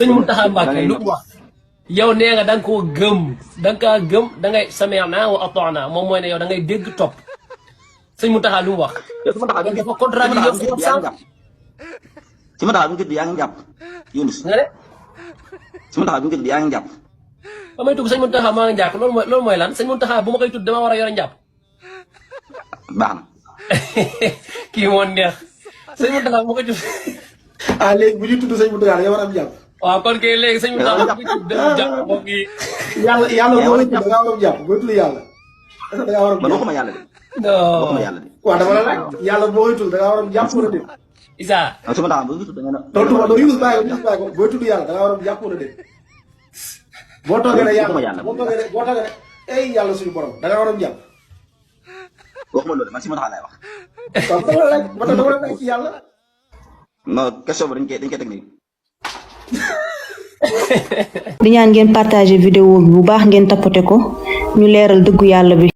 sëñ Mountakha Mbacké lu wax yow nee nga da nga koo gëm da nga kaa gëm da ngay sami'na wa ata'na moom mooy ne yow da ngay dégg topp sëñ Mountakha lu mu wax. yow su ma taxaw dafa contradire yow sa sànq. su ma taxaw bi nga tudd yaa ngi jàpp Yunus. nga ne. su ma taxaw bi nga tudd yaa ngi jàpp. ba may tudd sëñ Mountakha maa ngi jàpp loolu mooy lan sëñ Mountakha bu ma koy tudd damaa war a yore njàpp. baax na. kii moo neex sëñ Mountakha bu ma koy tudd. ah léegi bu ñu tudd sëñ Mountakha da nga war a am jàpp. waaw kon kay léegi sëñ Mountakha bu ma koy tudd dañuy jàpp moom kii. yàlla boo tudd da nga war a am jàpp boo tudd yàlla. est-ce que da nga war a am man jàpp waxuma yàlla de. non waxuma yàlla de. waaw dama la laaj yàlla boo koy tudd da nga war a am jàpp wala déet. Isa. su ma taxaw bi nga tudd da nga ne. tontu ma Yunus bàyyi ko Yunus bàyyi ko booy tudd yàlla da nga war a am jàpp wala déet. boo toogee ne yàlla boo toogee ne ay yàlla suñu borom da nga war a am jàpp. waxuma loolu man si ma taxaw laay wax. waaw dama la laaj ba tax dama la laaj ci yàlla. non question bi dañ koy teg nii. di ñaan ngeen partager vidéo bi bu baax ngeen tapoter ko ñu leeral dëggu yàlla bi